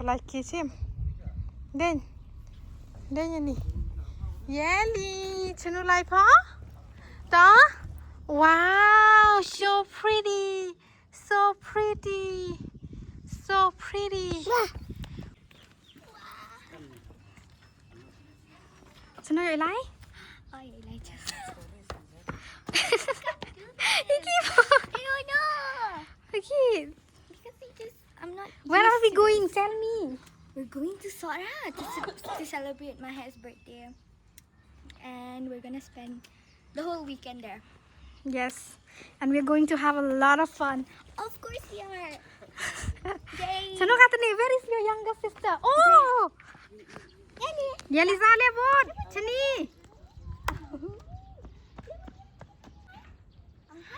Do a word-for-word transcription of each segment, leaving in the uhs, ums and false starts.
Palai ki chim. Deng. Deng ya ni. Yeli, chanu lai pha? Ta? Wow, so pretty. So pretty. So pretty. Chanu ya lai? Oh, ya lai. Iki. Hey, oh no. Iki. Because he just, I'm not Where are we used to going? This. Tell me. We're going to Sohra to, ce- to celebrate my husband's birthday. And we're gonna spend the whole weekend there. Yes. And we're going to have a lot of fun. Of course we are. Yay. Chanu katni, where is your younger sister? Oh! Yeli. Yeli sale bot. Chani.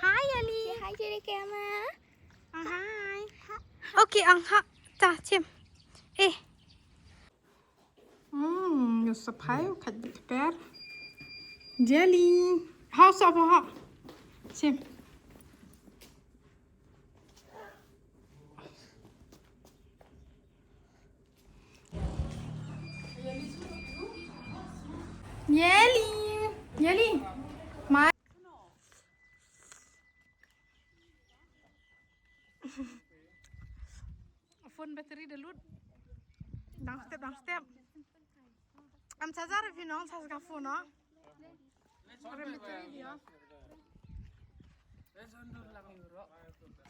Hi, Yeli. Say hi to the camera. Hi. Okay, ang ha. Ta, chim. Eh. Hmm, yo sapai, kat di keper. Jelly. How so, how? Chim. Jelly. Jelly. Ma. Phone battery da lut. Dang step, dang step. Am charger phi nong charge ka phone, no? Are battery dia.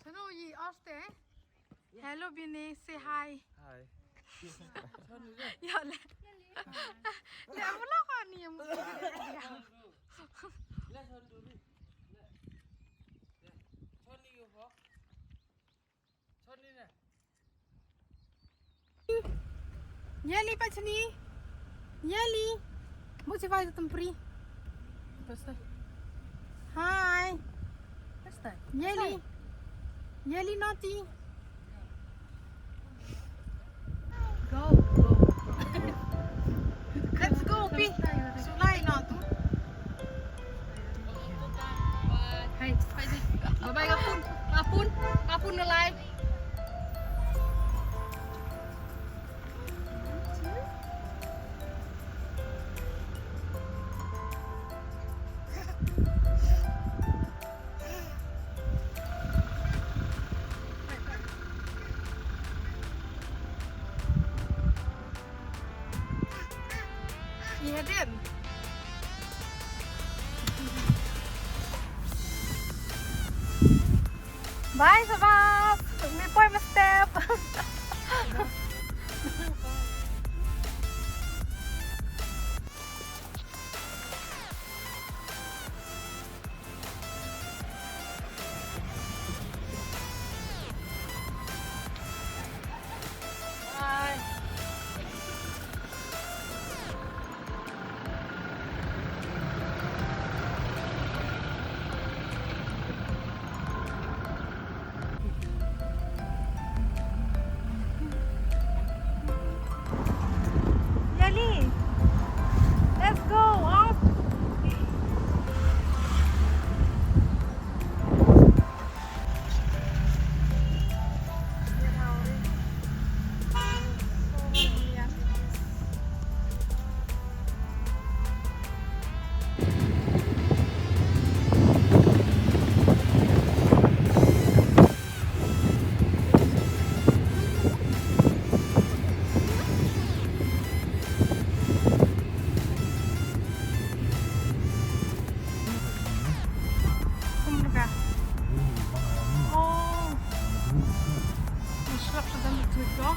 Sano yi aste. Hello, Bini, say hi. Hi. Ya le. Le, am lo ka ni am. Yeli, pachni. Yeli. Mo si vai tumpri. Hi. Yeli. Yeli naughty. Go, go, go. Let's go, Pi. Sulai no tu. Hai, hai, bye bye, kapun, kapun, kapun na lai. Iya, Din. Bye, Sabas. Me poi ma step. Yali, let's go out. Kumrka. Oh. Maslap sa dan tu ko.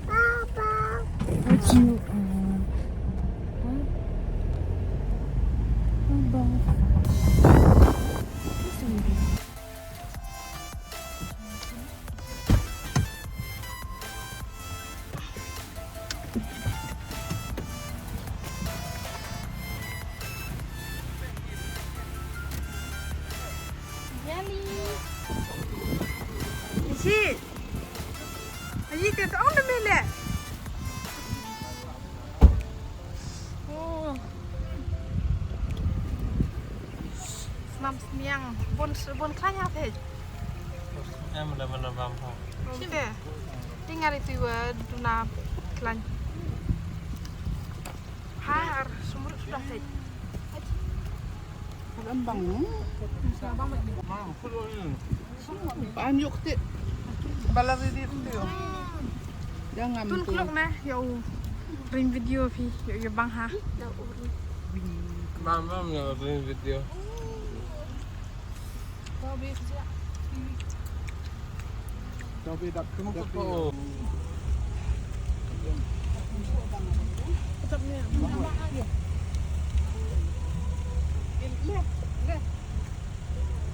Papa. What you, uh, huh? Abang. Listen to me. Yummy. Is it? Are you going to own the millet? Bam sniang, bun, bun khlaiñ ha phi. Em da mana bam ha. Te. Tingar itu wa duna khlaiñ. Har, sumur sudah phi. Bam bang. Bam yuk ti. Balari di ti. Jangan. Tun klok na, ya u. Ring video phi, ya, ya bang ha. Bam bam ya ring video.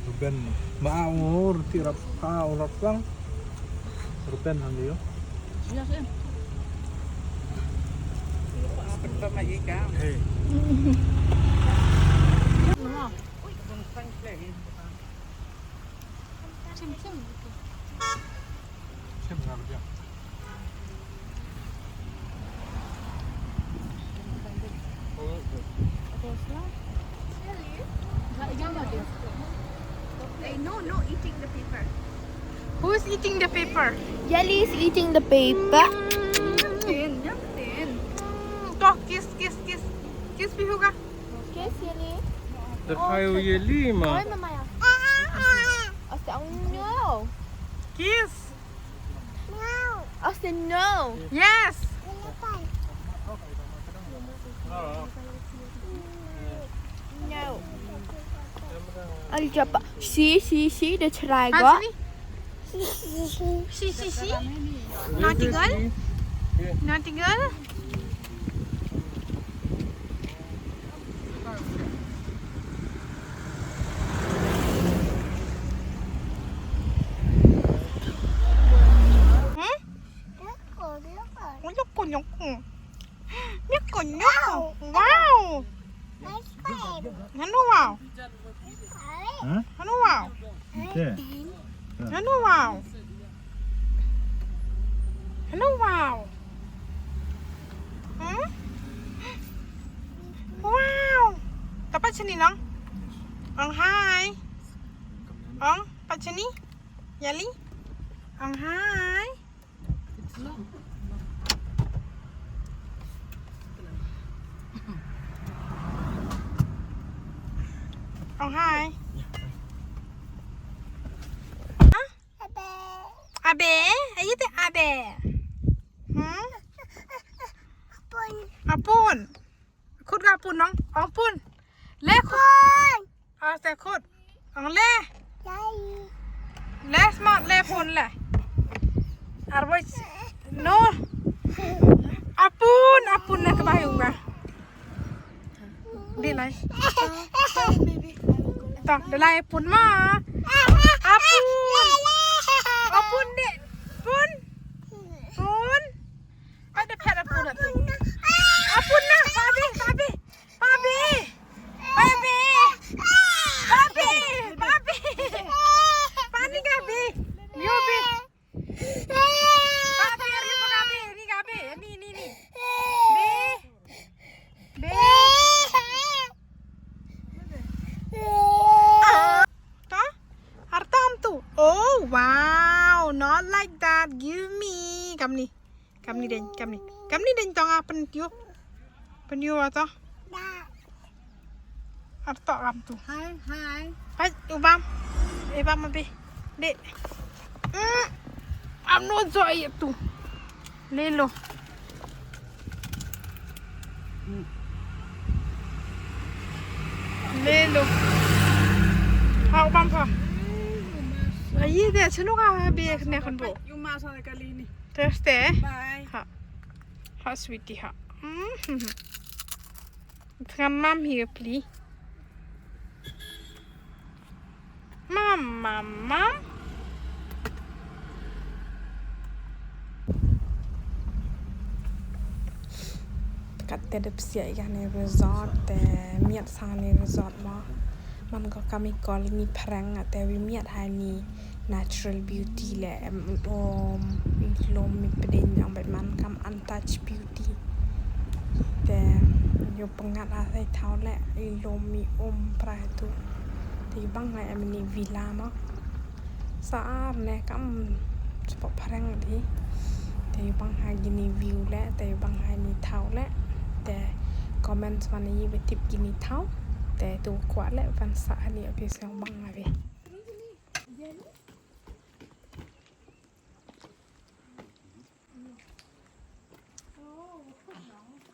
Ruben, ma ur ti rap, ha, u rap lang. Ruben, hang yo. Hey. Sim, sim. Sim, sim. Hey, no, no eating the paper. Who's eating the paper? Yali is eating the paper. Yum, tin, yum, tin. Mm, to, kiss, kiss, kiss. Kiss, Pihuga. Kiss, Yali. Te khai u Yali ma. Oi, mama ya. Asta, oh no. Kiss. No. Asta, no. Yes. No. Al japa. Si, si, si, da chrai go. Si, si, si. Naughty girl. Naughty girl. Hmm? Look, look. Look, look. Wow. Ice cream. Ano wow? Huh? Ano wow? Ice cream. Ano wow? Ano wow? Hmm? Wow. Dapat sini lang. Ang hi. Ang, pat sini. Yali. Ang hi. Oh, hi. Huh? Abe? Are you the Abe? Hmm? Apun. Apun. Khut ka apun nong? Ong pun. Le khut. Pun. Ah, te khut. Ong le. Yai. Le smart le pun le. Ar boi. No. Apun, apun le ka bayu ba. Di lai. Ta, di lai pun ma. Apun. Apun de. Pun. Pun. Ada pet apun tu. Apun na, babi, babi. Babi! Babi! Babi! Babi! Pani ka bi? Yo bi. Babi, ari pa ka bi? Ni ka bi? Ni, ni, ni. Bi. Bi. Ta? Artam tu. Oh, wow. Not like that. Give me. Kam ni. Kam ni deng, kam ni. Kam ni deng tong a pyntiu. Pyntiu a to. Ar to kam tu. Hi, hi. Hai, u bam. E bam abi. Dek. Mm. Am no jo ai tu. Lelo. Lelo. Ha u bam pha. Ai de chanu ka bi ne kan bo. Yu ma sa kali ni. Thursday. Bye. Ha. Ha, sweetie, ha. Mm. Tengah mam hi pli. Mam, mam, mam. Kat te dep siah ya ni resort te miat sang ni resort mo. Man ko kami kol ni prank ate wi miat ha ni. Natural beauty le em um, i lum mi pdeng ong bad man kam untouched beauty. Te yow pyngat a sai thaw le i lum mi um pra tu. Te bang ha em ini villa mo. Sa ar ne kam chapok phareng di. Te bang ha kini view le, te bang ha ini thaw le. Te comment man i wa tip kini thaw. Te tu kwah le wan sa ha ini office yong bang ha vi.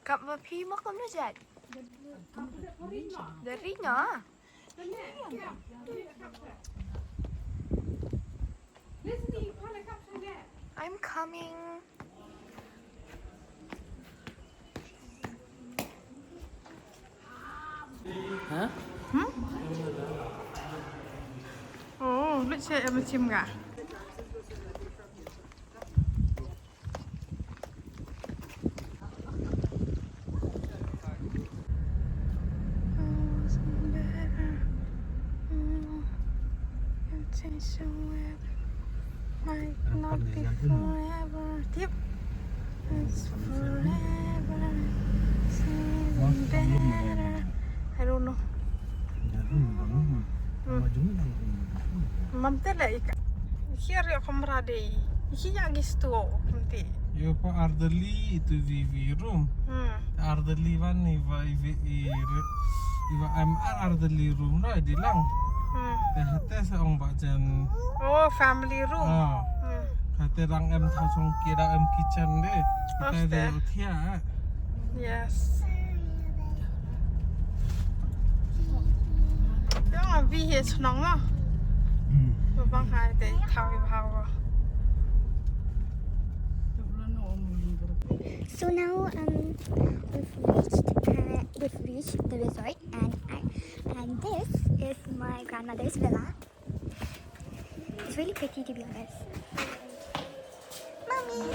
Kap ma phi mo kam na jat. Dari nga. I'm coming. Hah? Hmm? Oh, let's say I'm a team guy. Might not be forever. Tip. It's forever. Seems better. I don't know. Mam te le ika. Here yo kamra de. Iki ya gistu. Mti. Yo pa ardali itu vivi room. Hmm. Ardali wan ni wa iwi i re-, iwa em ar ardali room ra di lang. Hmm. Te hate sa ong ba jen. Oh, family room. Ah. Hmm. Hate rang em thaw song kira em kitchen de. Kita de uthia. Yes. Yung a vi hi chnong a. Hmm. Ba bang hai te thaw i bha wa. So now, um, we've reached, uh, we've reached the resort, and I, and this is my grandmother's villa. It's really pretty, to be honest. Mommy!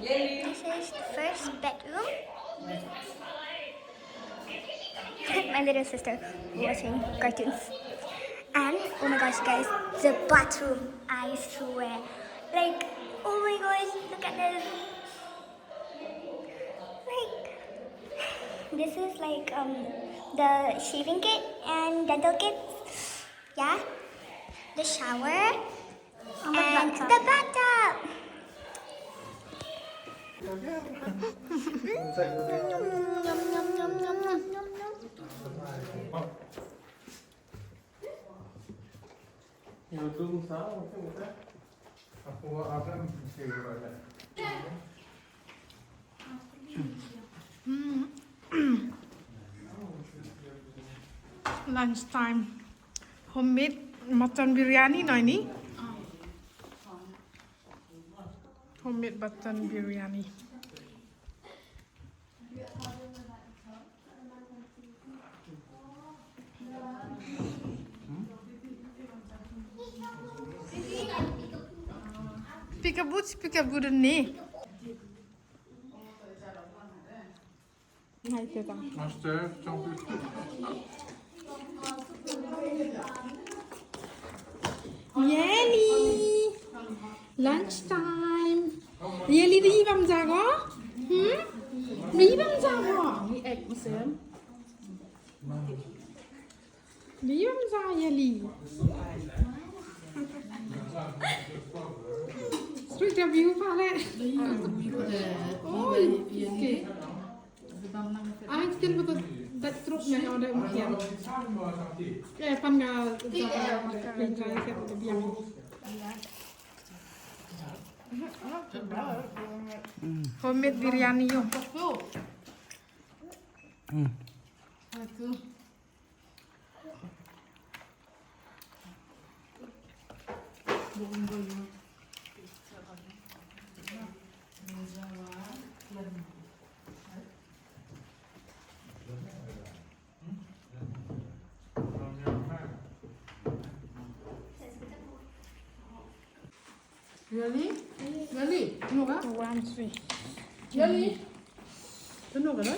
This is the first bedroom. My little sister watching cartoons. And oh my gosh, guys, the bathroom, I swear. Like, oh my gosh, look at this. Like, this is like, um, the shaving kit and dental kit. Yeah. The shower. And the bathtub. Lunch time. Homemade mutton biryani no ini. Homemade mutton biryani. Pika buts, pika budan ni. Yeli. Lunch time. Yeli, di bam jago? Hmm? Di bam jago? Ni ek masem. Di bam jago, Yeli. Sweet, W pale. Oh, okay. Ai, still betul. Dat truk na yang ada mungkin. Eh, pan ga, ja, ja, ja, ja, biang. Homemade biryani yo. Hmm. Yeli? Yeli, tanu ka? One, three. Yeli? Tanu ka, no?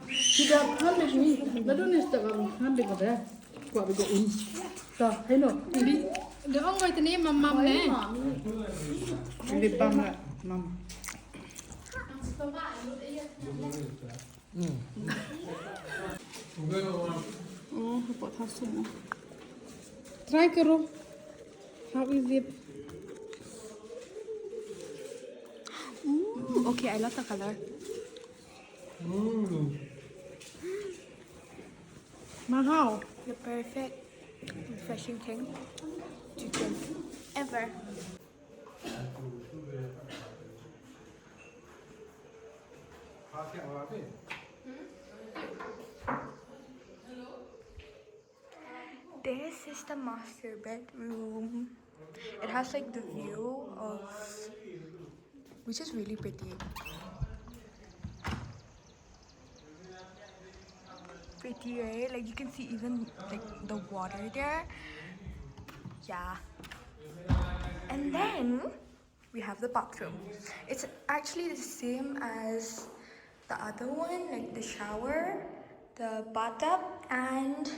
Tidak, hande ni. Ladu ni setakat, hande ka deh. Kwa bi ko un. Ta, hei no. Di, di ong ko itni mam mam ne. Lip balm la, mam. Oh, बहुत हंसू. Try करो. How is it? Ooh, okay, I love the color. Mm. Mahal. The perfect refreshing thing to drink ever. This is the master bedroom. It has, like, the view of, which is really pretty. Pretty, right? Like, you can see even, like, the water there. Yeah. And then we have the bathroom. It's actually the same as the other one, like the shower, the bathtub, and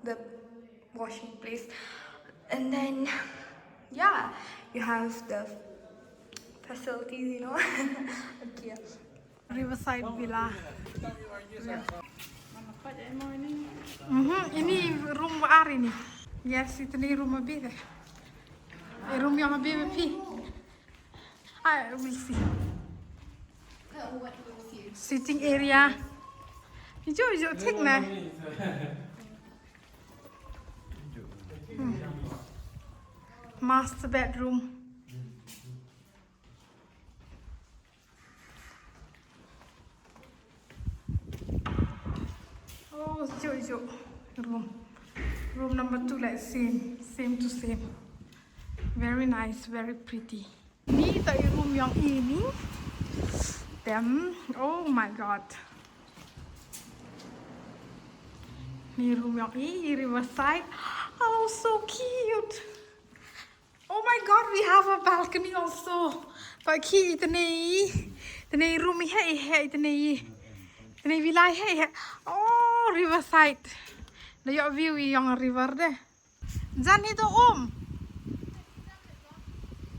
the washing place. And then, yeah, you have the facilities, you know. Okay. Riverside Villa. Mhm, ini room wa ar ini. Yes, itni room wa bi de. Eh, room yong wa bi wa phi. I will see. Sitting area. Ijo, ijo, thik na. Hmm. Master bedroom. Oh, ijo, ijo. Room. Room number two, like, same, same to same. Very nice, very pretty. Ni toh i room yong i ni. Damn. Oh my God. Ni room yong i, i riverside. Oh, so cute. Oh my God, we have a balcony also. Pa ki itni, itni room i hai, i hai, itni, itni villa i hai, i hai. Oh, riverside. Da yoh view i yong river de. Jan hi to um.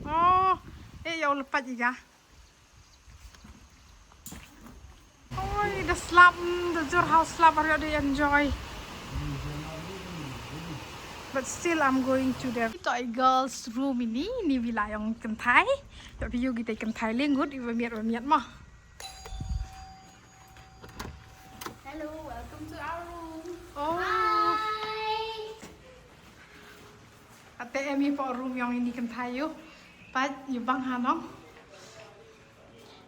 Oh, eh, yow lepat i ka. Oi, da slap, mm, da jur hau slap, ar yoh da enjoy. But still, I'm going to the, ito i girls room ini, ini villa yong kynthai. Yoh phi yoh kita kynthai le ngut, i wa miat, wa miat mo. Hello, welcome to our room. Oh. Hi. Ate em i po room yong ini kynthai yoh. Pat yow bang ha nong.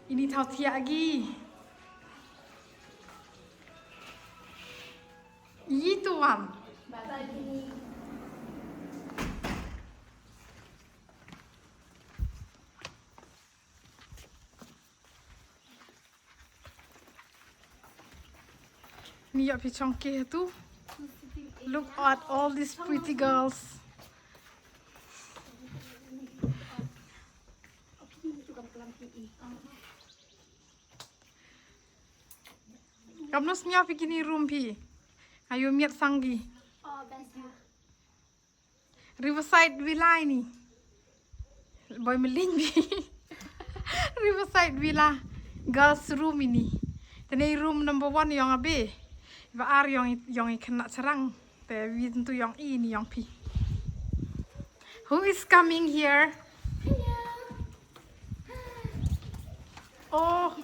Ini thaw thiah ki. Itu wan. Ni yoh phi chong ki tu. Look at all these pretty girls. Kamnu sñiaw phi kini room phi? Ayu miat sang ki. Riverside Villa ini. Boi mling bi. Riverside Villa. Girls room ini. Tene room number one yong abi. Iwa ar yong i, yong i khynnah charang. Te wi tu yong i ini yong phi. Who is coming here? Hello. Oh.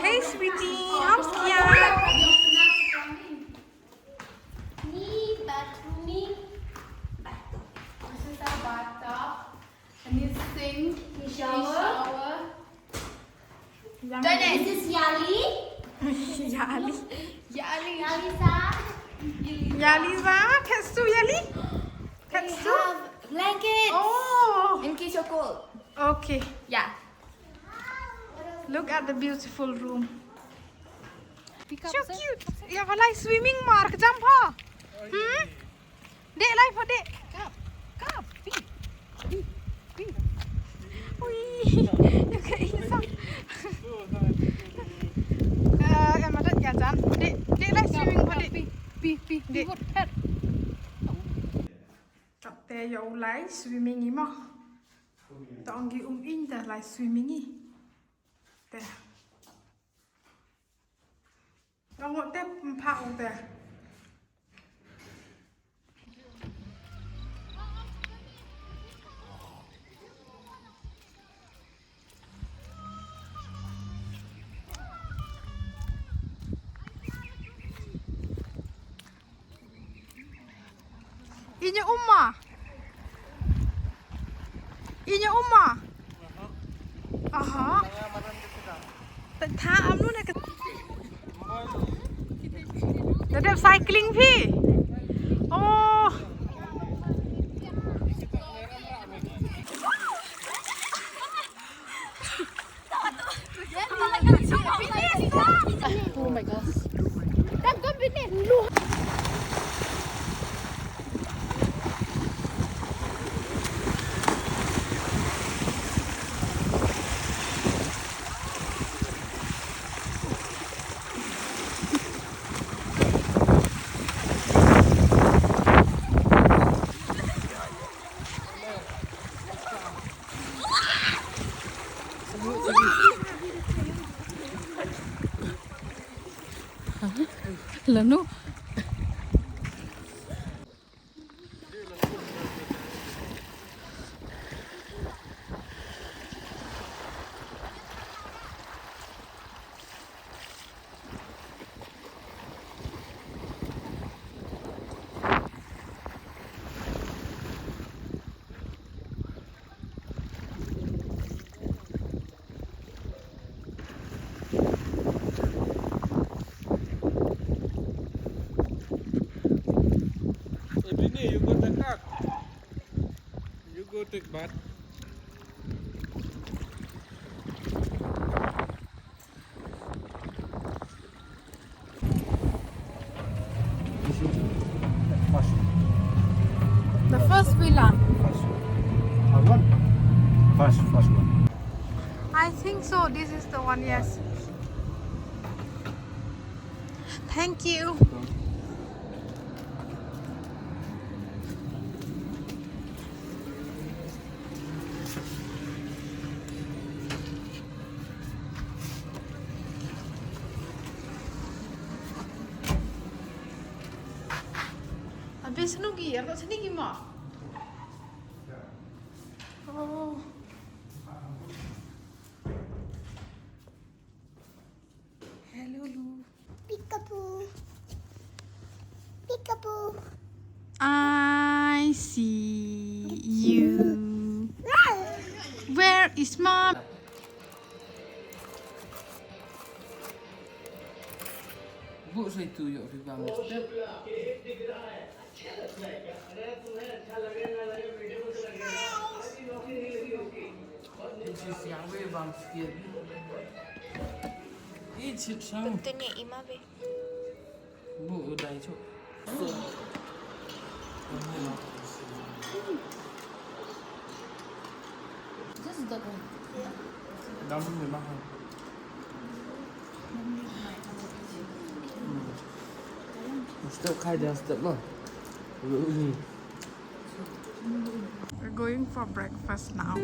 Hey, sweetie. How's Kia? Ni bathroom ni. Bathtub. This is our bathtub. And this sink. Ni shower. Ni shower. Yummy. This is Yali. Yali. Yali. Yali sa. Yali sa. Kennst du, Yali? Kennst du? We have blankets. Oh. In case you're cold. Okay. Yeah. Look at the beautiful room. So cute. Ya, walai swimming mar ka jump ha. Hmm? Dek lai po dek. Kap, kap, pi, pi, pi. Ui, ya ka insang. Eh, em adat ya jan. Lai swimming i mo. Tang ki um in te lai swimming i. Te. Tang te mpa u te. Inya uma. Inya uma. Aha. Tha am nu na ka. Dadep cycling phi. Oh. Oh my gosh. Lanu. Hey, Bini, you go take bath. You go take bath. This is first. The first villa. First. First one? First, first one. I think so. This is the one, yes. Thank you. Abis snu ki, ano sini ki ma? Oh. Hello, Lu. Peekaboo. Peekaboo. I see you. Where is mom? Bu sai tu yo ri bam. Tene ima be. Bu dai chu. Just the one. Dam ni mahal. Step khai dia step ma. We're going for breakfast now.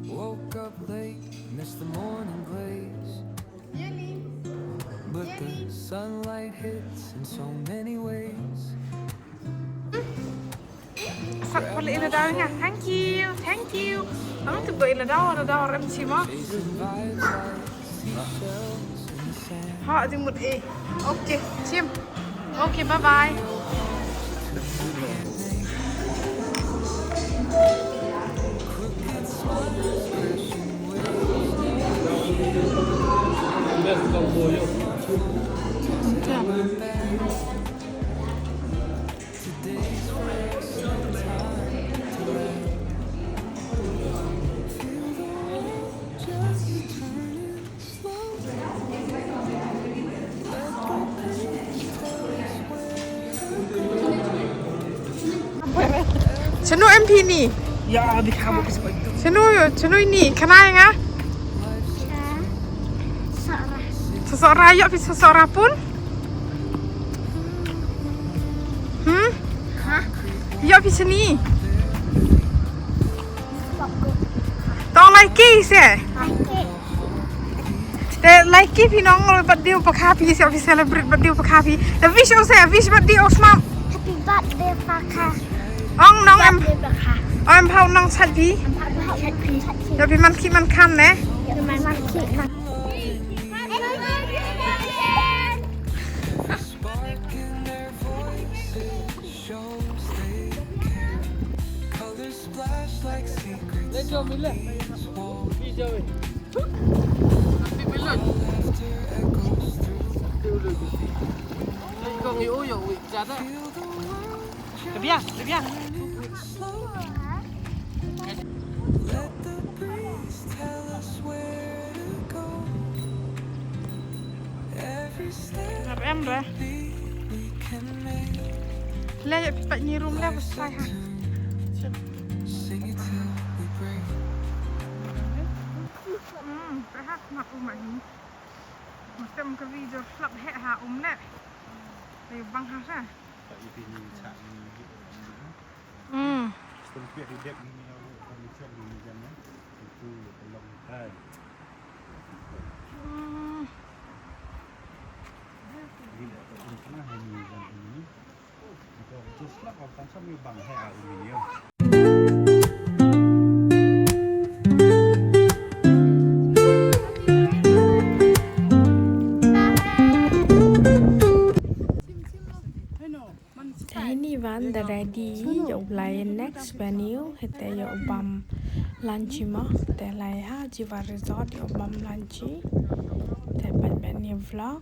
Woke up late, missed the morning blaze. But the sunlight hits in so many ways. Sat pala ila daw nga. Thank you, thank you. Ang tu ko ila daw, ila daw rem sima. Chasing vibes like seashells in the sand. Ha, di mut eh. Okay, chim. Okay, bye bye. Chano M P ni? Ya, di khabu ki soi tu. Chano yo, chano ini, khana ya nga? Sosok ra, yoh phi sosok ra pun. Hmm? Yoh phi sini. Tong lai ki se. Te lai ki phi nong, birthday u pakha phi se, phi celebrate birthday u pakha phi. Te wish o se, wish birthday o sma. Happy birthday pakha. Ong nong em. Birthday pakha. Ong em phau nong chat phi. Em phau chat phi. Yoh phi man ki man kham ne. Yoh phi man ki man. Ngap em re. Le, ya phi pat ni room le, bus pai ha. Hmm, pai ha, mak um ni. Mesti ka video slap he ha um le. Le bang ha sa. Hmm. Hmm. Te heini wan da ready yow lai next venue, hete yow bam lunch i mo, te lai ha Jiwa Resort yow bam lunch i, te pait bait ni vlog,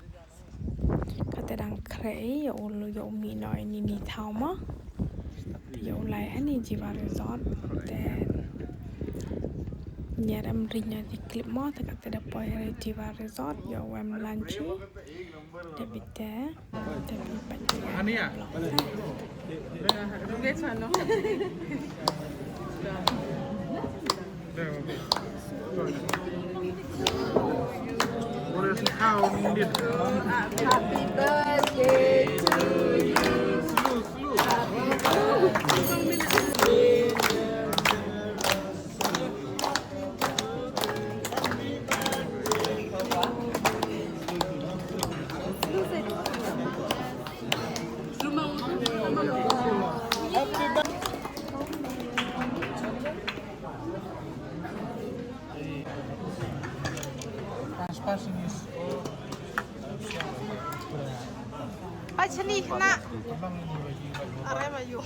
kate dang khreh i yow, yow mih noh ini ni thaw mo, yow lai heini Jiwa Resort, te ñiar em ri ñiar di clip mo, te kate da poi ha Jiwa Resort yow em lunch i. Te bite, te bi pat. Ani ya? What is how needed? Happy birthday to you. Slow, slow. Pachani kena. Are mayu.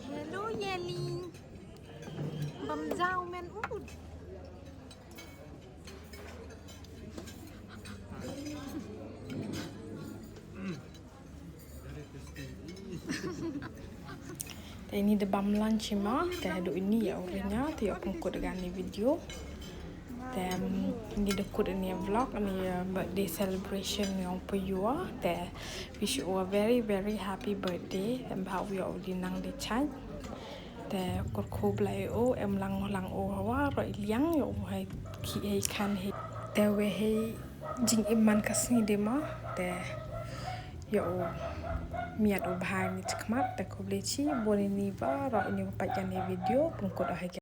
Hello, Yeli. Bam jauh men ud. Te ini da bam lunch i mo, te hadooh ini ya u riña, te yow pynkut kani video. Te, mm, ini da kut ini vlog, ini, uh, birthday celebration yong u pa yow, te wish you a very, very happy birthday, em bha u yow di nang di chai. Te kyrkhu Blai o, em lang lang o hawa, roi liang yow hei ki hei khan hei. Te we hei jingim man ka sngi de mo, te yow miat u bha ni chikmat, te khublei chibun ini wa roi ini wa pait kani video, pynkut o hei